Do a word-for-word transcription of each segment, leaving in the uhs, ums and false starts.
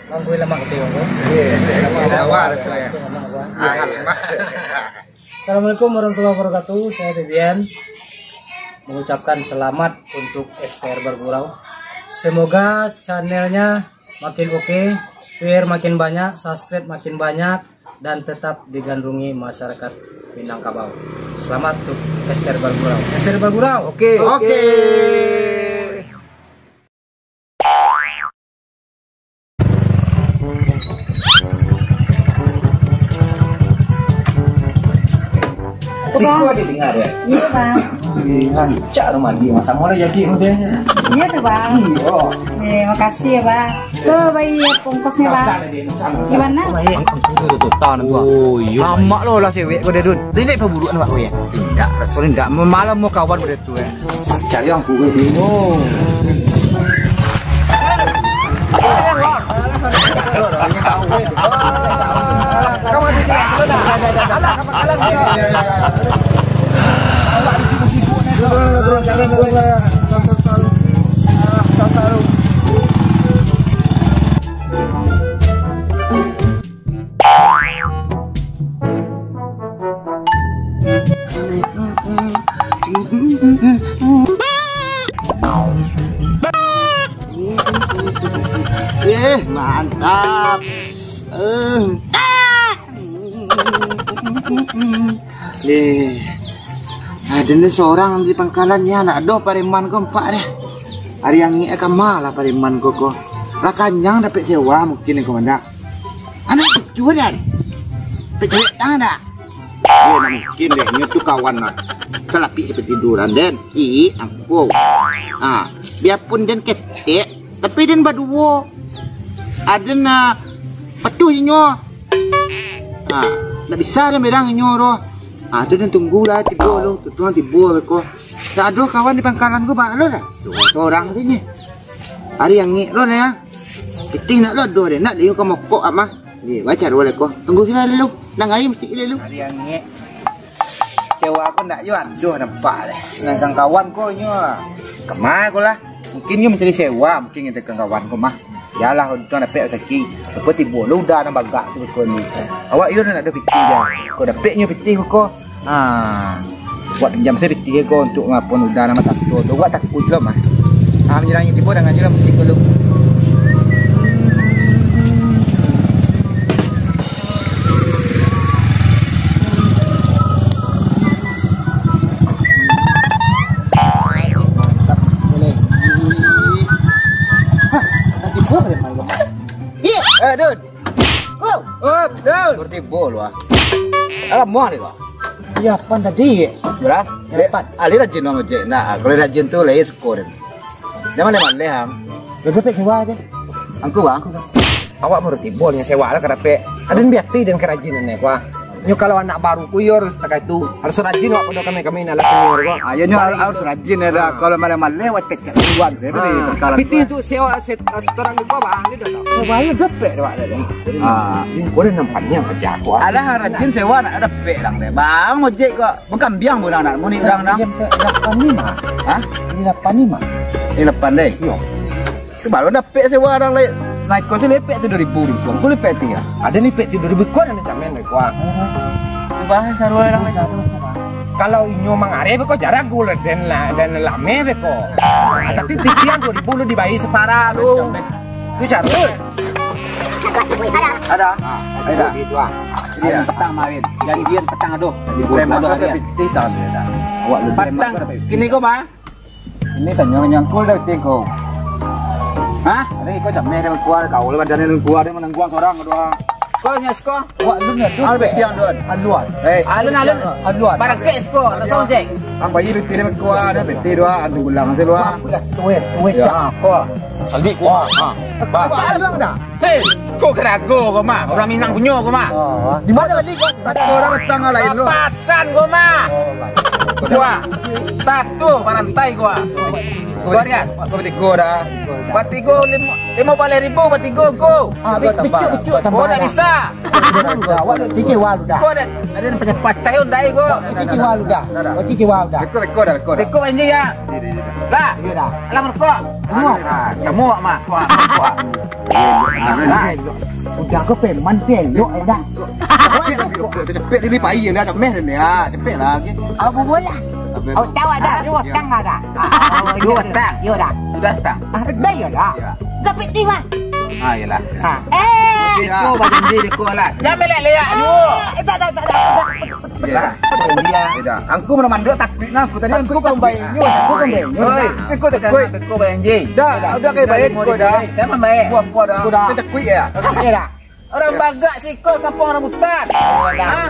Manggui lamak katiak, Bang. Iya, iya, iya. Lamak, lamak, lamak, lamak, lamak. Ah, iya. Assalamualaikum warahmatullahi wabarakatuh. Saya Bibian mengucapkan selamat untuk S T R Bargurau. Semoga channelnya makin oke, viewer makin banyak, subscribe makin banyak, dan tetap digandrungi masyarakat Minangkabau. Selamat untuk S T R Bargurau. S T R Bargurau. Oke. Oke. Siko ado dengar, yo? Iyo, Bang. Eh, rancak rumah dia, masa mula jadi modelnya. Iyo tu, Bang. Iyo. Eh, makasih yo, Bang. Tu, bayia ongkosnyo, Bang. Di ma? Oh, iyo. Lamak lo lah sewek ko, Dun. Indak paburuak nampak ko, yo? Indak, raso indak. Malam mau kawan model tu, yo. Cari yang pukul bingung. Eh, mantap. Eh. Eh. Ado ni surang di pangkalan, nyo, ndak ado pareman ko nampak deh. Ari angek ka ma lah pareman ko, ko. Lah kanyang dapek sewa mungkin ko, ndak? Anak lucu, Dan. Pecah tangan dak? Iyo, ndak mungkin deh. Inyo tu kawan lah. Talapik seperti duran, Den. Ih, angkuh. Ah, biapun Den ketek, tapi Den baduo. Aden, ah, patuh inyo. Ah, ndak bisa Den berang inyo tu. Ah, tu Den tunggulah tibo lu. Tu Tuhan tibo beko. Ndak ado kawan di pangkalan ko, baa lo dah. Surang tu nyo. Ari angek lo dah, yo. Pitih ndak lo ado deh, ndak liu ka mokok amah. Ni, baca dulu ko. Tunggu sini dulu. Nang air mesti dulu. Ari angek. Sewa ko ndak yo ado nampak deh. Nan kawan-kawan ko nyo. Kama ko lah. Mungkin nyo mancari sewa, mungkin nyo kawan ko mah. Yalah, untuang dapek rasaki. Ko tibo lo udah nan bagak tu ko ni. Awak yo ndak ado pitih dah. Ko dapek nyo pitih ko. Ah, buek pinjam sajo pitih ko untuak mapun udah nan batantu tu. Buek takuik lo mah. Ah, manyalangi tibo dangan jo lah musik ko lu. Hah, nak tibo ka memang ko? Iya, eh, Dun. Ko, oh, Dun. Tibo lu ah. Alah, muah ni ko. Iya, pan tadi. Berapa? Dek, alih rajin lo ngojek. Nah, kalau rajin tu lai syukur. Jan maleh-maleh, am. Lo dapek sewa aja. Angku, Bang, angku, Bang. Awak baru tibo nyo sewa lah ka dapek. Aden biati den karajinan ni, wah. Nyo kalau anak baru ko yo harus takai tu. Harus rajin awak pado kami-kami nak lah senior ko. Ah, yo nyo harus rajin yo dah. Kalau maleh-maleh, awak pecah duluan, saya beri perkara. Pitih tu sewa set-, setoran lupa, Bang, dia dah tahu. Sewa yo dapek awak dah. Ah, ko dah nampaknyo aja ko. Alah, rajin sewa nak dapek lang deh. Bang, ojek ko. Bukan biang bulan nak muni urang dah. Ini lapan lima. Hah? Ini lapan lima. Ini lapan deh. Iyo. Tu baru dapek sewa urang lai. Senaiko si lepek tu dua ribu ribu. Aku lepek tiga. Ada lepek tu dua ribu kuat, ada camen deh kuat. Bahas sarua urang lai. Kalau inyo mangareh beko jarak gula dan la-, dan lame beko. Ah, tapi pikiran dua ribu lu dibayar separuh lu. Tu cara. Ada. Ada. Duit tu ah. Iya. Petang main. Janjian petang aduh. Di bulan Ramadan. Awak lu patang. Kini ko mah. Ini tanyo nyangkul dah pitih ko. Hah? Ada iko cameh dah kuat, kau lah badan ni kuat, dia menengguang seorang kedua. Ko nyes ko? Wak lu ni. Al betiang don. Aluan. Eh, alun alun. Aluan. Barang kes ko, langsung cek. Ang bayi pitih dia kuat, dia pitih dua, antu gulang hasil dua. Tuet, tuet. Ya. Ko. Aldi ko. Ha. Ba. Aluan dah. Hei, ko karago ko mah. Orang Minang punyo ko mah. Oh, di mana tadi ko? Tadi orang datang lain tu. Papasan ko mah. Oh, baik. Gua. Tatu barantai gua. Gua lihat. Batigo dah. Batigo limo, limo baleh ribu batigo go. Ah, be-, betul, betul, tambah. Oh, tak bisa. Awak tu kecewa lu dah. Gua ada, ada yang pacah-pacah yo dai gua. Kecewa lu dah. Kecewa lu dah. Beko, beko dah, beko dah. Beko banjir ya. Dah. Iya dah. Alah merokok. Muak. Ah, semua mak. Kuat, kuat. Nah, nah. Udah ko peman pelok dah. Cepet, cepet, cepet dulu pai lah, cepet dah. Cepet lah. Aku boleh. Aku tahu ada dua tang ada. Dua tang. Yo dah. Sudah tang. Ah, dah yo dah. Tapi tiwa. Ah, iyalah. Ha. Eh. Siko bajanji deko lah. Jangan melek-lek yo. Eh, tak, tak, tak, tak. Dah. Iya. Dah. Angku mana mandok takuik nah. Aku tadi angku kan baik nyo. Aku kan baik nyo. Oi. Aku takuik. Aku baik je. Dah, udah kayak baik kau dah. Siapa baik? Gua, gua dah. Aku dah. Kau takuik ya? Oke dah. Orang bagak siko kampung rambutan. Hah?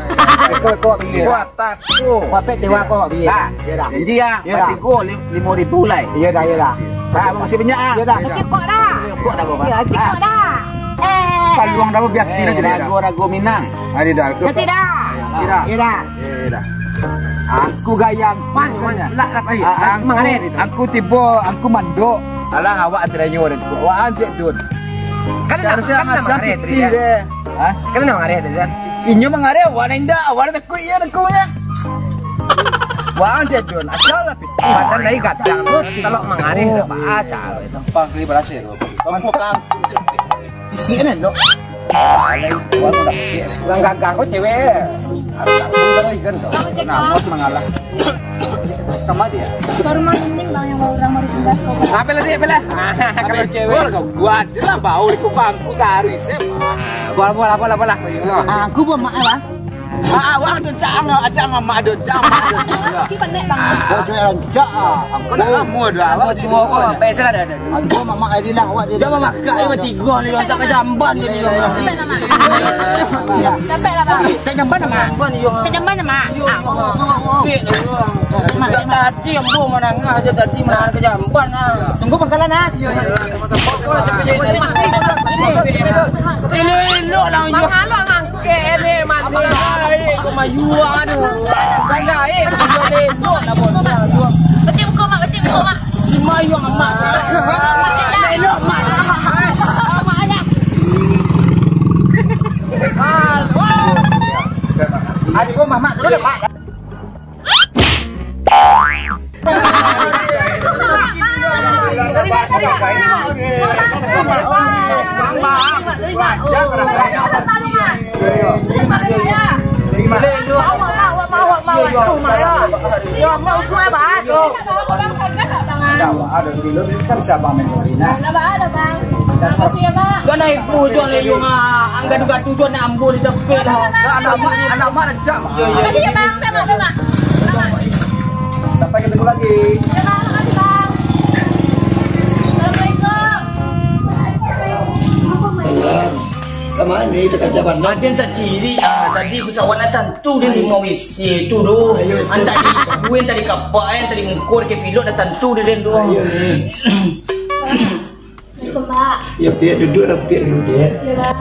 Kau, kau, iya. Gua takut. Wapet dewa kau, iya. Dah. Iya dah. Janji ya. Iya dah. Batigo lim-, limo ribu lai. Iya dah, iya dah. Dah, makasih banyak ah. Iya dah. Cekok dah. Cekok dah gua. Iya, cekok dah. Eh. Paluang dah biar Eh, tidak dah. Rago-rago Minang. Ada dah. Kau tidak. Tidak. Iya dah. Eh, dah. Angku gayang. Pan, pan. Lak, lak, ayo. Ah, angku, angku tibo, angku mandok. Alah, awak terayo deh. Wah, anjek dun. Kan nak, harusnya kan nak ngasah mangareh tadi, piti kan? Deh. Hah? Kan nak mangareh tadi, kan? Inyo mangareh, awak nak indak, awak nak takuik ya, dengkungnya. Wah, anjek dun. Asal lah piti. Badan lagi gadang tu, telok mangareh, dah, Pak. Ah, calo itu. Pang, beli berasai tu. Kamu kang. Sisi ni, dok. Urang gagah ko cewek. Harus aku terus kan tu. Kenapa mangalah? Sama dia. Baru malam ni bang yang baru ramai tugas kau. Apa lagi, apa lah? Kalau cewek. Gua, gua ada lah bau di kubangku dari SMA. Bola, bola, bola, bola. Ah, aku buat mak lah. Ah, awak ada cak, ada cak, mak ada cak, mak ada cak. Kita nek bang. Kau tu yang cak ah. Kau nak lama dah. Kau tua kau, biasalah dah. Aku mak mak Adi lah, awak dia. Dia mamak kak dia tiga ni, yang tak kejamban dia ni. Capek lah bang. Kejamban mak. Kejamban mak. Tadi ambo manangah aja tadi manangah kejamban ah. Tunggu pangkalan ah. Elok-elok lah yo. Kene mandi. Kemayu aduh. Banyak eh. Elok lah bos. Betik muka mak, betik muka mak. Kemayu amat. Elok mak. Aduh, mamak tu dah mak. Kan ibu jo ni yung angga duga tujuan nak ambo di dapik lah. Anak mak, anak mak rancak. Yo, yo. Makasih ya bang, saya mak, saya mak. Sampai ketemu lagi. Ya bang, makasih bang. Assalamualaikum. Kama ni takaja bana. Aden saciri ah, tadi ku sawan tantu dia lima W C tu doh. Antak di buen tadi kapak eh, tadi mungkur ke pilot dah tantu dia den doh. Assalamualaikum, Pak. Ya, Piak, duduk lah, Piak, dulu, Piak. Ya, Pak.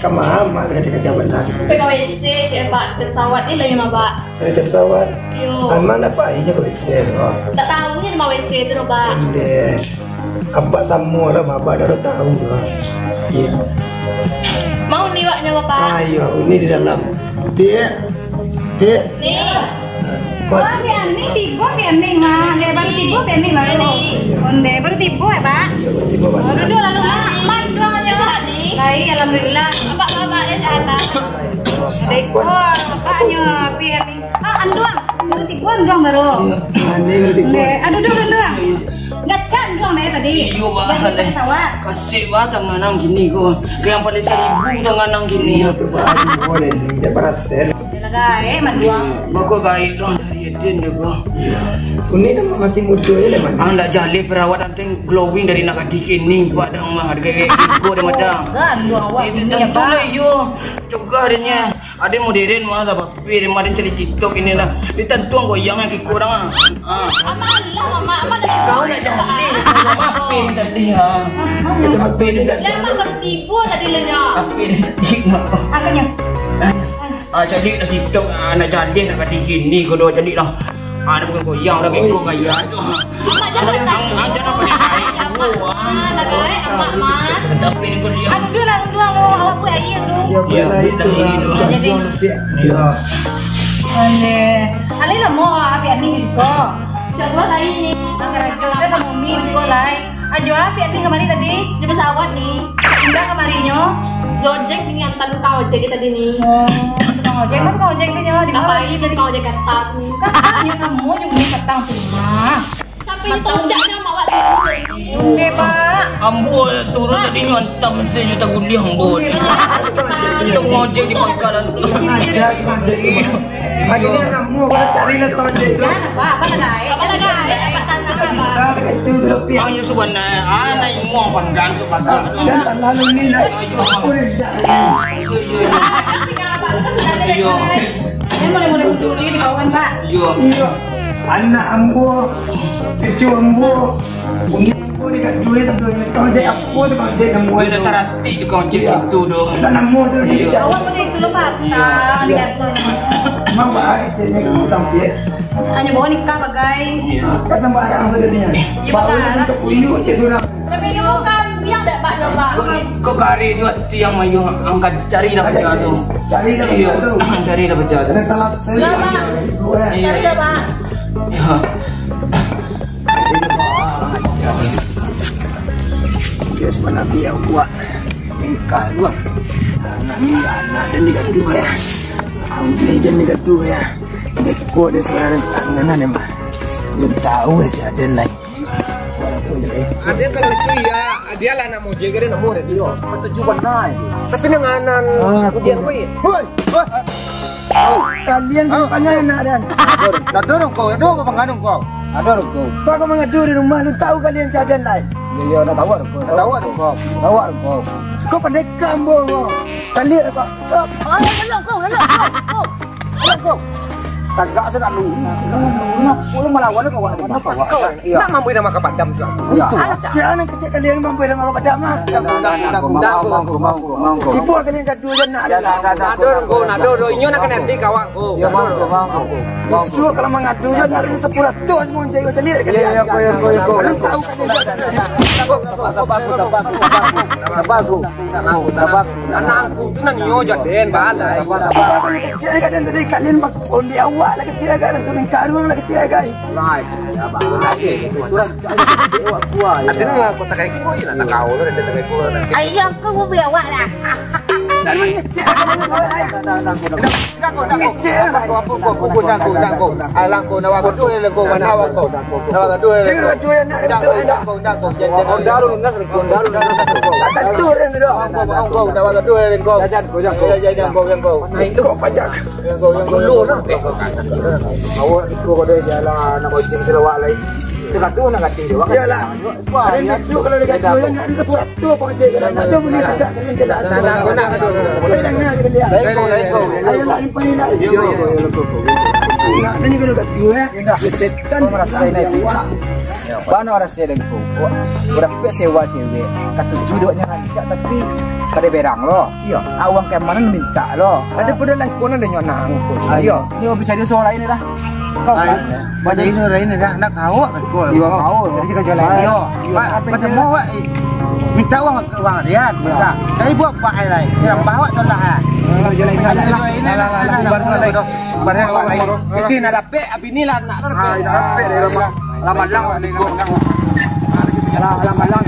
Kama, Mak, kacau-kacau bana. Pergi ke W C, Pak, ke pesawat ni lagi mah, Pak. Pergi ke pesawat? Yo. Aman apa aja ke W C, oh? Tak tahu ni di mana W C tu, Pak. Ndeh. Abak samo lah, Mak, abak dah tahu lah. Iya. Mau ni, Pak, nyawa, Pak? Ah, iya, ini di dalam. Piak. Dek. Ni. Wah, Piak ni tibo, Piak ni, ha. Dek baru tibo, Piak ni baru. Ni. Onde, baru tibo, ya, Pak? Iya, baru tibo, Pak. Oh, duduk lalu, Mak. Aman, dua macam ni. Baik, alhamdulillah. Nampak, nampak, dia sehat, Pak. Ada ikut, nampaknya, Piak ni. Ah, anduang. Baru tibo, anduang baru. Iya, ini baru tibo. Dek, ah, duduk, anduang. Iya. Gacang dong, Dek, tadi. Iyo, bah, Dek, Dek. Kasih, bah, tangan nang gini ko. Yang paling seribu tangan nang gini. Iyo, tu, bah, aduh, boleh ni. Dia berhasil. Dia lah gaek, manduang. Bako gaek dong dari Eden dia ko. Iya. Kuning kan masih muda je lah, Man. Ah, ndak jaleh perawat, anting glowing dari nak gadih kini. Buat dong, mah, harga gaek iko dia, madang. Ganduang awak ini, bah. Iyo. Cogah dia nya. Ada modern mah lah, tapi dia mah ada cari TikTok ini lah. Dia tantuang goyang yang kiko orang ah. Ah. Aman lah, Mak. Aman lah. Kau nak jadi apa yang tadi ha? Apa yang tadi? Lah, Mak, baru tibo tadi lah, Nyak. Apa yang tadi, Mak? Apanya? Ah. Ah, jadi lah TikTok, ah, nak jadi nak kati kini ko doh, jadi lah. Ah, dah bukan goyang, dah bengkok gaya tu. Amak jangan Ang-, ang-, ang jangan pakai kain. Amak, ah, lah gaek, amak, mah. Tapi ni kuliah. Ah, duduaklah, duduak lu. Awak buek aia lu. Ya, buek aia tu. Jadi. Ya. Aleh. Aleh lah, mau api ani di siko. Siapa lain ni? Angkat aja, saya sama Umi, siko lai. Ajo lah, piak ni kamari tadi. Jo pesawat ni. Indak kamarinyo. Jo ojek ni, antar tukang ojek tadi ni. Oh, tukang ojek, kan tukang ojek tu nyo di bawah. Ngapain tadi tukang ojek ketat ni? Kan nyo samo jo beli petang tu mah. Sampai di Tonjak nyo awak tu. Oke, Pak. Ambo turun tadi nyo antam mesin nyo taguliah ambo. Oke, Pak. Untuak ngojek di pangkalan tu. Akhirnya nemu, kalau cari lah tukang ojek tu. Jangan, Pak. Apa lah, guys? Apa lah, guys? Apa tanah, Pak? Bisa, dekat tu, tu, tapi Ang Yusuf, anak, anak imua panggang, Yusuf, panggang. Dan salah lu ni, lah. Ayo. Apa dia? Iyo, iyo, iyo. Iyo. Dia mulai-mulai muncul di bawah, Pak. Iyo. Iyo. Anak ambo, cucu ambo, bunyi ambo ni kat duit, sampai tukang ojek apa, tukang ojek nemu. Duit tu. Dah taratik tukang ojek situ tu. Iyo. Dah nemu tu, iyo. Awak pun itu lo patah, iyo. Dengan tu. Memang baik, ceknya kamu tampil. Hanya bawa nikah bagai. Iyo. Kan sembarang saja ni. Iyo, bawa betul. Untuk kuyuk, cek tu nak. Tapi itu kan biar dah, Pak, dah, Pak. Kok ni, kok kari tu hati yang mayuh, angkat cari dah kerja tu. Cari dah kerja tu. Iyo, cari dah kerja tu. Ada salah. Iyo, Pak. Iyo. Cari dah, Pak. Iyo. Dia sebenarnya dia buat. Tingkah dua. Anak dia, anak dia ni gaduh ya. Anak dia ni gaduh ya. Dia kuat dia sebenarnya tangan dia mah. Dia tahu si Aden lain. Ada kalau itu ya, dia lah nak mojek, dia nak mojek dia. Ketujuh warna itu. Tapi dengan anan Ah, ujian aku. Woi, woi, woi. Kalian Ah. Pangan nak dan. Dah dorong kau, dah dorong pangan kau. Dah dorong kau. Kau kau mengadu di rumah, lu tahu kalian si Aden lain. Iya, iya, dah tahu aku. Dah tahu aku kau. Tahu aku kau. Kau pendekam, Bo, kau. Kalian apa? Ayo, ayo, kau, ayo, kau, kau. Ayo, kau. Tagak saja lu. Lu, lu melawan apa, Wak? Apa, Wak? Kau, iya. Nak mampu nama kapadam tu. Iya. Siapa yang kecil kalian mampu nama kapadam, ah? Dah, dah, dah, dah, dah, dah, dah, dah, dah, dah. Ibu kalian gaduh je nak. Dah, dah, dah, dah. Nado, kau, nado, do. Inyo nak kena etik, kawan. Oh, ya, mampu, mampu. Justru kalau mengadu kan harus sepuluh ratus mau cari cari. Iya, iya, kau, iya, kau, iya, kau. Belum tahu kan. Sabar, sabar, sabar, sabar, sabar. Sabar, aku. Sabar, aku. Anak aku tu nak nio jaden, balai. Sabar, sabar. Kecil kan dari kalian bak-, kondi awak lah kecil kan, turun karung lah kecil kan. Lai, ya, balai. Ada nama kota kayak gini, nak tahu tu, ada kayak gini. Ayo, aku mau biar awak lah. Dan mengecek. Dangko, dangko. Dangko, ampun, ko, ampun, dangko, dangko. Alang ko, nawa gaduh, lengko, nawa ko. Nawa gaduh, lengko. Dangko, dangko. Jangan, jangan. Ondaru lunas, lengko, ondaru lunas. Tak tentu, dia tu. Dangko, dangko, nawa gaduh, lengko. Jajan, ko, jajan, ko. Jajan, jajan, ko, jajan, ko. Naik lu, kok pajak? Jajan, ko, jajan, ko. Dulu, nah. Awak itu pada jalan, nak bocil selawak lain. Itu gaduh, nak gaduh, dia. Iyalah. Wah, ada ya. Itu kalau dia gaduh, nak ada sepuluh ratus apa aja, kalau nak ada boleh juga, kalau dia nak ada. Nak, nak, nak, nak. Boleh dengar dia. Lain ko, lain ko. Ayolah, ini paling lain. Yo, yo, yo, yo. Nak, ini kalau gaduh, eh. Indah. Setan. Kau merasa ini, Wak. Bana rasa dan ko. Wak, berapa sewa cewek? Katuju dok nyo rancak, tapi kada berang lo. Iyo. Awang ka mano minta lo. Ada pada lain ko, ada nyo nang ko. Ayo. Ni mau cari soal lain dah. Kau, ai, kan? Banyak itu lain dah, nak kau kan kau. Iyo, kau. Jadi kita jual lain. Iyo. Pak, apa macam mau, Pak? Eh, minta uang, uang dia. Iyo. Minta. Dari buat Pak ai lain. Yang bawa tu lah. Kalau jual lain dah. Ada lain, ada lain. Baru, baru, baru. Itu nak dapek, abis ni lah nak dapek. Ah, nak dapek dari rumah. Alam malang, Alam malang.